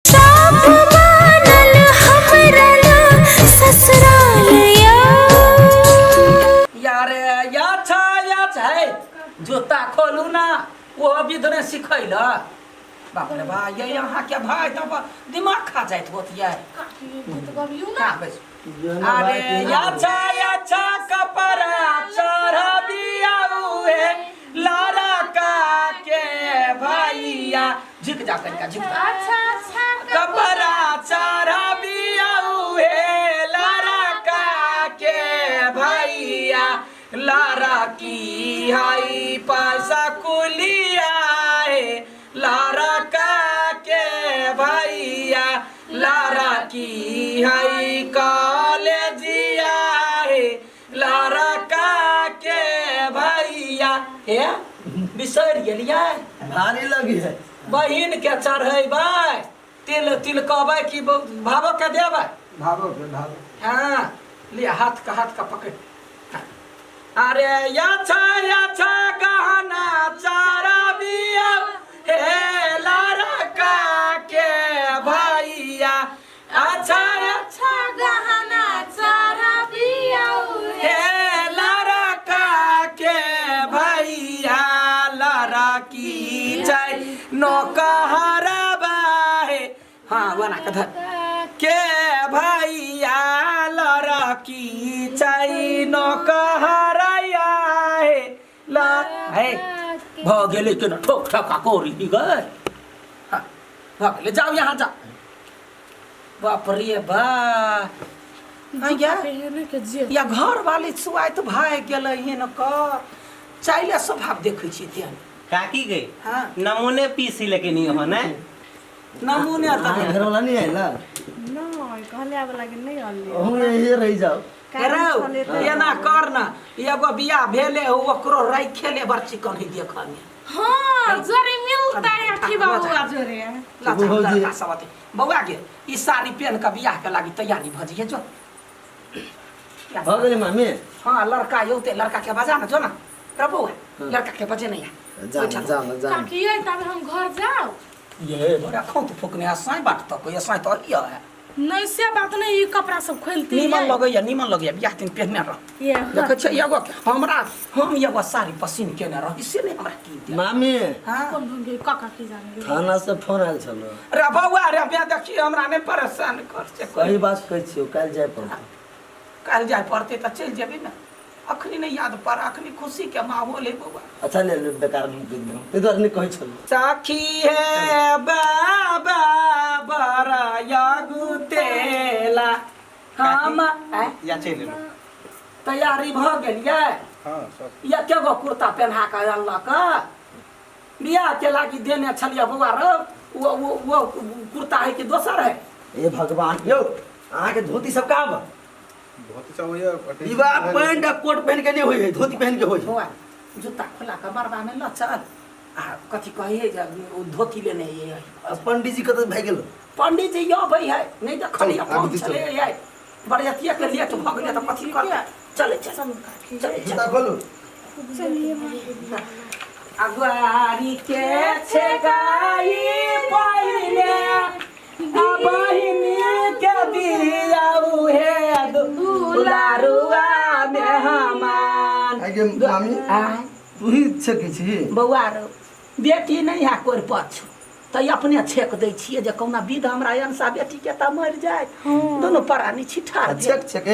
साफ मानल हमरा ला ससुराल या। यारे याछा याछा है जूता खोलू ना वो अभी धरे सिखैल बाप रे बा ये यहाँ के भाई तब दिमाग खा जाइत होत ये गबियौ ना। का बस अरे याछा याछा कपड़ा चढ़बिया उहे लारा का के भैया झुक जा कनिका झुक जा अच्छा अच्छा कपड़ा चढ़बिया उहे लारा का के भैया लारा की हाई पैसा कुलिया है लारा का के भैया लारा की हाई कॉलेजिया है लारा का के भैया हे बिसरि गेलियै भारी लगी है बहिन के चढ़ेबै तिल तिल कहबै कि भावो के देबै भागो के भागो हाँ ले हाथ का पकड़ अरे याछा याछा गहना चारा बिया हे लड़का के भैया अच्छा अच्छा गहना चारा बियाउ हे लड़का के भैया लड़की छै नौकहरबा हे हाँ बना के धर के भैया लड़की छै नौकहरैया हे ल हे भऽ गेलै केना ठोक ठका करी गए हाँ, भऽ गेलै जाउ यहाँ जाउ बाप रे बा जूता पहने के जे या घर वाली सुआइत भागि गेलै हन कर चाइले स्वभाव देखै छियै तेहन काकी गई हाँ नमूने पीसी लेकिन हो ने नमूने अहाँ तऽ घर वाला नहीं आयल नहीं कहले आबे लागे नहीं अनले अहूँ यही रहि जाओ रौ एना कर न एगो बियाह भेले हो ओकरो राखे ले बड़ चिकन है देखऽ मे हाँ जोरे मिलता है अखी बाबू जोरे ला भौजी। लड़का सब अथी बौआ गे ई साड़ी पहन के बियाह के लागी तैयारी भऽ जइहे जो भऽ गेलै मामी हाँ लड़का औते लड़का के बजा ना जो ना रे बौआ लड़का के बजे नहीं है जाना जाना जाना काकी ये तब हम घर जाओ ये बड़ा खौ तो फुकने आ साई बाट तक ये साई तो लिया है नहीं से बात नहीं ये कपड़ा सब खोलती नीमन लगैया नीमन लगैया बियाह दिन पहनने रह ये देखै छियै एगो हमरा हम एगो साड़ी पसीन केने रही से नहि हमरा कीन देल मामी हाँ कौन ढूंढ काका की जाने थाना से फोन आयल छलो रे बौआ रे बे देखी हमरा नहि परेशान कर से सही बात कहै छियौ काल्हि जाय पड़तौ काल्हि जाय पड़तै तऽ चलि जेबै ने अखनी नहि याद पर अखनी खुशी के माहौल है बौआ अच्छा ले ले बेकार हम कहि देलहुँ ताहि दुआरे नहि कहै छलहुँ साखी हे बाबा बड़ा गुतेला हम आँय, या चलि एलहुँ तैयारी भऽ गेल ये हाँ सब या के गो कुर्ता पहना कऽ अनलक बियाह के लागी देने छलियै बौआ रौ वो कुर्ता है कि दोसर है हे भगवान यौ अहाँके धोती सब कहाँ बा धोती सब होइए ई बा पैंट आ कोट पहन के नहीं होई है धोती पहन के होई है बौआ जूता खोला कऽ मरबा में लऽ चल आ कथी कहिए जे ओ धोती लेने ये आ पंडित जी कतऽ भागि गेल पंडित जी अबै है नहि देखलियै चलू, फोन आबि छलै ये बरियतिया के लेट भऽ गेलै तऽ कथी करतै चलै चल चलू काकी चलै चल जूता खोलू चलिए अगुआरी के छे गाई पहिले आ बहिनी के दिया उहे दुलारुआ मेहमान आगे मामी आय तू ही छेकै छी बौआ रौ बेटी नहि है कोइ पक्ष तऽ अपने छेक दै छियै जे कहुना विध हमरा अंशा बेटीके तऽ मरि जाय दुनू प्राणी छी ठाढ़ भेल। छेक छेक ए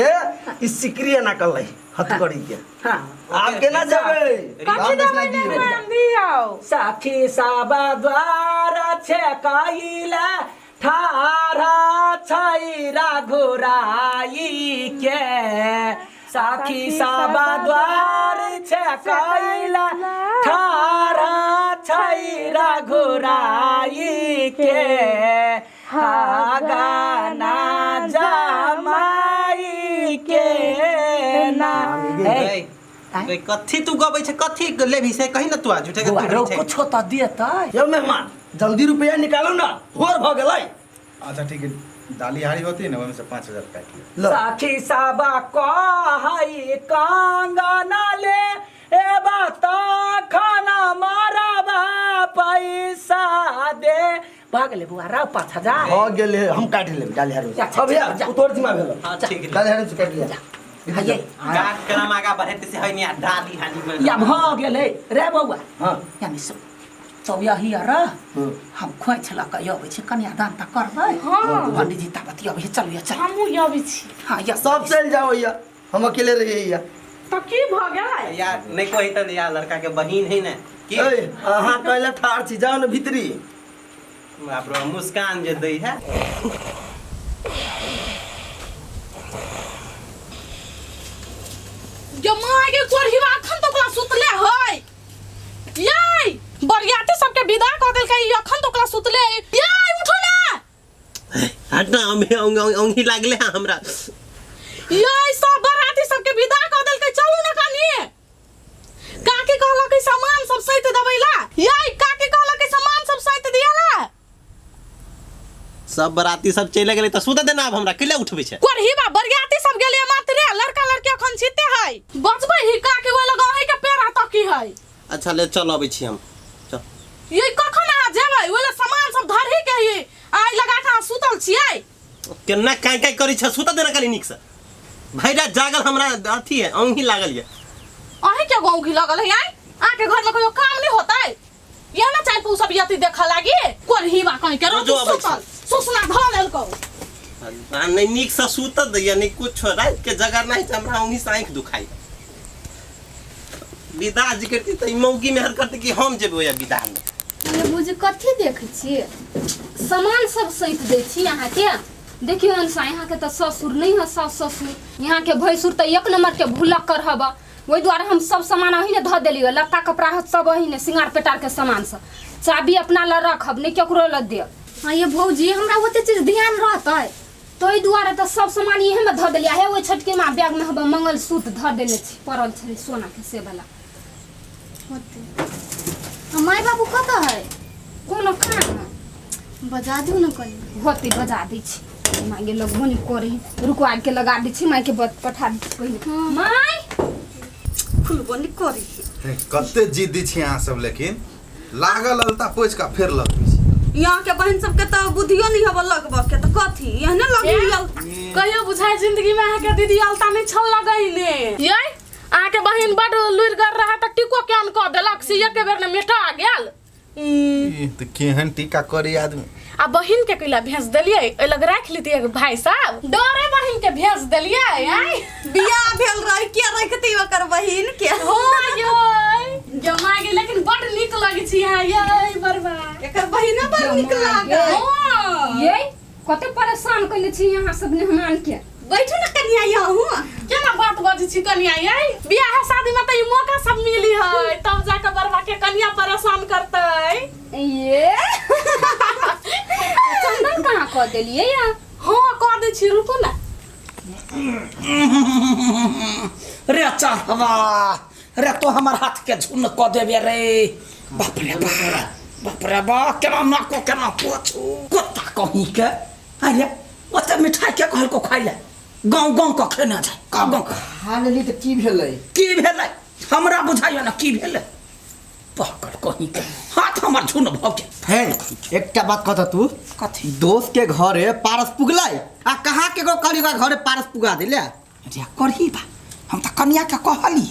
ई सिकरी एना करलै हथकड़ी के हाँ आब केना जेबै कथी देबै मेहमान दियौ सखी सब द्वार छेकैला ठाढ़ छै रघुराई के सखी सब द्वार छेकैला ठाढ़ छै रघुराई के हागाना जमाई के ना ए, रे कथी तू गबै छै कथी लेबही से कही ना तू आ झूठे के बौआ तू रौ छै कुछो तऽ देतै यौ मेहमान जल्दी रुपया निकालू ना, भोर भ गेलै। अच्छा ठीक है, डाली हारी होती है ना, ओहिमे से 5000 काटि लिअ। ल सखी सब कहई कंगना ले ए बात खाना मारबा पैसा दे। भऽ गेलै बौआ राव 5000 भ गेलै, हम काटि लेबै डाली हारी। जा, अब भैया जा। ओ तोहर जिम्मा भेल। हाँ ठीक है। डाली हारी से काटि लिया। हये कार्यक्रम आगा बढ़ेते से है नहीं डाली हाली में। या भऽ गेलै रे बौआ। हाँ। यानी सब तो यही रह, हम खोइछ लऽ कऽ अबै छी, कन्यादान तऽ करबै। हाँ। पंडीजी ताबत अबै चलू या चल। हमहूँ अबै छी। हाँ या सब चलि जाओ भैया, हम अकेले रहिए या। तऽ की भऽ गेलै? यार नहीं कोई तो यार लड़का के बहिन है ना की ए अहाँ कैला ठाढ़ छी, जाओ ने भीतरी। बाप रे मुस्कान जे दै है। जो माँ के कोरहिबा अखन तो ओकरा सुतले है। याई बरियाती सबके विदा कऽ देलकै, ई अखन तो ओकरा सुतले है। याई उठो ना। हट ना, हम औंगी लागले है हमरा। याई सब बराती सबके विदा कऽ देलकै, चलू ना कनी। काकी कहलक कि सामान सब सैत देबै ला। याई काकी कहलक कि सामान सब सैत दियाला। सब बराती सब चले गेलै तऽ सुतऽ देना, आब हमरा केला उठबै छै? कोरहिबा बरियाती सब गेलै मात्रे, लड़का लड़की अखन छिते है। बचबै ही काकी ओइ लग अहीं के पेड़ा तकी है। अच्छा ले चल अबै छी हम, चल। ये कखन अहाँ जेबै? ओइ लग सामान सब धरही के ही आइ लगा के अहाँ सुतल छियै। केना काँय काँय करै छै, सुतऽ देना कनी नीकसँ। भैरा जागल हमरा अथी है, औंगी लागल ये। अहीं के औंगी लगल है? आइ अहाँके घर में कहियो काम नहीं होतै? ये ना चाहे तू सब यति देखऽ लागी। कोरहिबा कहीं के रोजो अबै छी। सुतल सुसना धऽ लेलकौ। आ नहीं नीकसँ सुतऽ दैया नहीं कुछो, राति के जगर नहीं छै हमरा औंगी से आँखि दुखाइ। विदा जे करती तऽ ई मौगी मेहर करतै कि हम जेबै ओहि विदा में। अरे बुझी कथी देखै छियै? सामान सब सैत दै छी अहाँके। देखियौ अंशा, अहाँके तऽ ससुर नहि है, सास ससुर यहाँके भैंसुर तऽ एक नंबर के भुलक्कर हब। ओहि दुआरे हम सब सामान अही ने धऽ देलियै, लत्ता कपड़ा सब अही ने, सिंगार पेटार के सामान सब। चाबी अपना लग रखब, नहि केकरो लग देब। हाँ ये भौजी, हमरा ओते चीज ध्यान रहतै ताहि दुआरे तऽ सब सामान इहे में धऽ देलियै। हे ओहि छोटकी माँ बैग में हम मंगलसूत्र धऽ देने छी, पड़ल छलै सोना के से वाला। होतै। आ माय बाबू कतऽ है? कोनो काम है? बजा दियौ ने कनी। होतै, बजा दै छी। माय गे लगबो नहि करै, रुको आबि के लगा दै छी, माय के पठा दै छी पहिले। माय खुलबो नहि करै। कते जिद्दी छी अहाँ सब, लेकिन लागल अलता पोछि कऽ फेर लगबै छी। यहाँ के बहन सबके तऽ बुद्धियो नहीं हबो लगबऽ के, तऽ कथी एहने लगी कहियो बुझाय जिंदगी में अहाँके दीदी अलता नहीं छल लगैले। ये अहाँके बहिन बड लुरिगर रहे तऽ टीको केहन कऽ देलक से एके बेर ने मेटा गेल। ई तऽ केहन टीका करी आदमी। आ बहिन के कैला भेज देलियै? ओहि लग राखि लितियै भाई साहब, डरे बहिन के भेज देलियै। आइ बियाह भेल रहे के रखती ओकर बहिन के। हो यै जमा गेल, लेकिन बड नीक लगै छी अहाँ यै बरबा। एकर बहिनो बड़ नीक लागै। हाँ। ये कते परेशान कयने छी अहाँ सब मेहमान के। बैठू ने कनिया यहूँ। केना बात बजै छी कनिया यै? बियाह शादी में तऽ ई मौका सब मिली है, तब जाके बरबा के कनिया परेशान करतै। ये चंदन कहाँ कऽ देलियै या? हाँ कऽ दै छी, रुकू ना। रे चढ़वा रे, तो हमर हाथ के झुन कऽ देबे रे। बाप रे बाप, बाप रे बाप, केना नाको केना पोछू कुत्ता कहीं के। अरे ओते मिठाई के कहलको खाइ ले, गाँव गाँव के खेने जाय, गाँव गाँव के। खा लेली तऽ की भेलै? की भेलै हमरा बुझाइयो ना की भेलै। पकड़ कहीं के हाथ हमर झुन भऽ गेल। हे एकटा बात कहता तू। कथी? दोस्त के घरे पारस पुगलै आ कहाँ के गो कहली ओकरा घरे पारस पुगा दिले। अरे करही बा, हम तऽ कनिया के कहली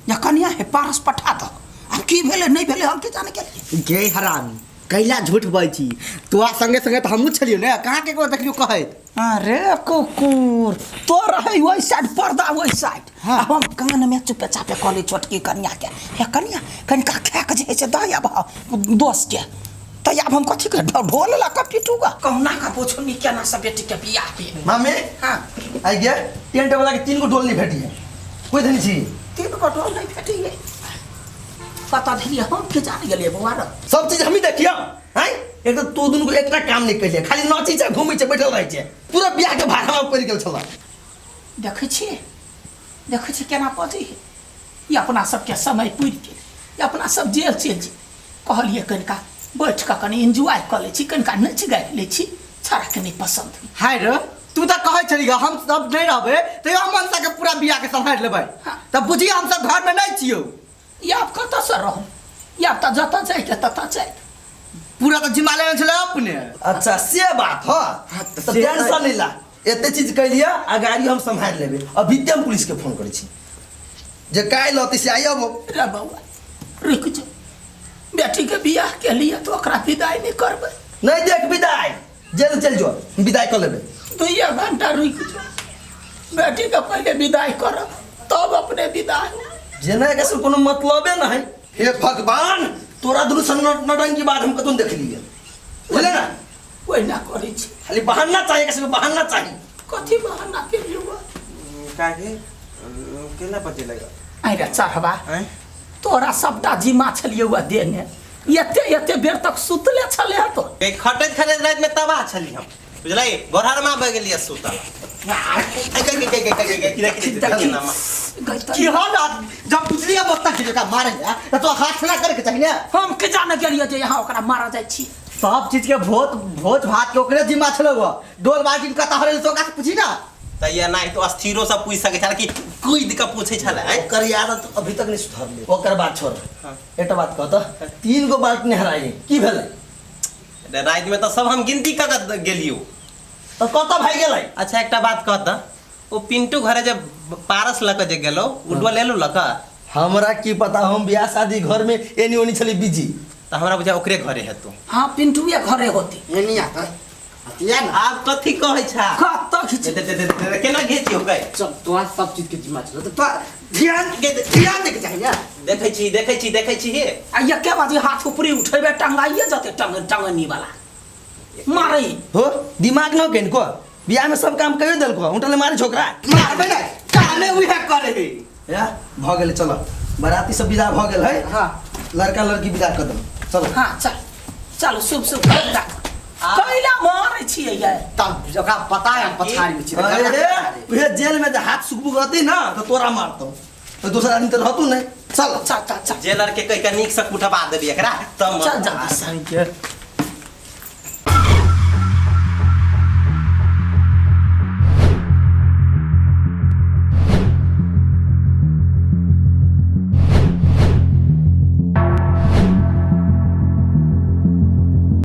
जे कनिया हे पारस पठा दो। आब की भेलै नहि भेलै हम की जाने गेलियै। गे हरामी कैला झूठ बजै छी, तोरा संगे संगे तऽ हमहूँ छलियौ ने, कहाँ के गो देखलियौ कहैत। अरे कुकुर तो रहे ओहि साइड पर्दा ओहि साइड। हाँ। आ हम कान में चुपे चापे कहली छोटकी कनिया के, हे कनिया कनिका खा के जे है से दया भाव दोस्त के। तऽ आब हम कथी के ढोल लऽ कऽ पिटूगा। कहुना का पूछू केना सब बेटी के बियाह भेल। मामी हाँ। आई गे टेंट वाला के 3 गो ढोल नहीं भेटी है, कोई धनी छी? 3 गो ढोल नहीं भेटी है, पता धरी हम के जान गेलियै बौआ रे। सब चीज हमही देखियौ हैं, एक तो तू दुनू को एकटा काम नहीं करिए, खाली नाची छै घूमै छै बैठल रहै छै, पूरा बियाह के भाड़ा में पड़ि गेल छल। देखै छियै, देखै छियै केना बजै है। ई अपना सबके समय पुरि गेल, ई अपना सब जेल चलि जेबै। कहलियै कनिका बैठ कऽ कनि एन्जॉय कऽ लै छी, कनिका नाचि गाबि लै छी। छौड़ाके नहि पसंद। हाय रे, तू तऽ कहै छली गे, हम सब नहि रहबै तैयो हम मनसा के पूरा बियाह के सम्हारि लेबै। हाँ। तऽ बुझिए हम सब घर में नहीं छियौ। आब कतऽसँ रहू? आब तऽ जतऽ जाइके ततऽ जाय। पूरा तऽ जिम्मा लेने छलै अपने। अच्छा से बात ह, हाँ, तऽ से टेंशन नहीं ला, एते चीज कैलिए आ गाड़ी हम सम्हारि लेबै। अभी हम पुलिस के फोन करै छी जे काल्हि अतै से आइ अबो। रे बौआ रुकि जो, बेटी के बियाह के लिए तो ओकरा विदाई नहीं करबै। नहीं देख विदाई, जेल चल जो, विदाई कर लेबै। 2 घंटा रुकि जो, बेटी के पहले विदाई करब तब अपने विदाई। जेना एकर से कोनो मतलबे नहीं। हे भगवान, तोरा दुनू सन नौटंकी बात हम कतौ देख लिए, बुझले ना? ओहिना करै छी। खाली बहाना चाहिए, कैसे बहाना चाहिए। कथी बहाना के लिए? काहे केना पते लगा? आइ रे चढ़वा, आँय? तोरा सबटा जिम्मा छलियौ आ देने, एते एते बेर तक सुतले छले हँ तो। ए, खटैत खटैत राति में तबाह छली हम, बुझलै? गोरहरमा भऽ गेलियै सुतल। की हो ना, जब बुझलिए बत्ता के जका मारे ला त तो हाथ खड़ा करके चाहिए। हम के जाने गेलियै जे यहाँ ओकरा मारा जाइ छी। सब चीज के भोज भात के ओकरे जिम्मा छलो वो। डोल बाल्टीन कतऽ हरेल तो ओकरा से पूछी ना। त ये नहीं तो अस्थिरो से पूछ सकै छल कि कूद के पूछै छल। आँय? ओकर आदत अभी तक नहीं सुधरले। ओकर बात छोड़, एकटा बात कह त, 3 गो बाल्टी हराई की भेलै? रे, राति में तऽ सब हम गिनती कऽ के गेलियो। तऽ कतऽ भागि गेलै? अच्छा एकटा बात कह त, ओ पिंटू घरे जे पारस लऽ के जे गेलौ, ओ डोल एलौ लऽ के? हमरा की पता, हम बियाह शादी घर में एनी ओनी छली बिजी। तऽ हमरा बुझा ओकरे घरे हेतौ। हाँ, पिंटुए घरे होती। एनी आ त अतिया ना। आब कथी कहै छा? कतऽ खींच? दे, दे, दे, दे, दे, केना घीची हो गई? चल तोरा सब चीज के जिम्मा छलो त तोरा ध्यान दे के चाहिए ना। देखै छी, देखै छी, देखै छी हे। आ एके बाजी हाथ ऊपरी उठेबे टंगाइए जते टंगनी वाला मारै। हो दिमाग न केनको, बियाह में सब काम कहियो देलको, उठले मारे छोकरा। मारबे ना, कामे उहे करे हे। या भ गेलै, चलो बाराती सब विदा भ गेल है। हाँ। लड़का लड़की विदा कर दो, चलो। हाँ चल चलो, शुभ शुभ कर कैला मारै छियै ये? तब ओकरा पता है हम पछाड़ी में छी। अरे उहे जेल में जे हाथ सुखबु रहती ना तो तोरा मारतौ, तो दोसर आदमी तो रहतौ नहीं। चल चल चल चल, जेलर के कहि के नीक से कुटबा देबी एकरा तब चल जल्दी से।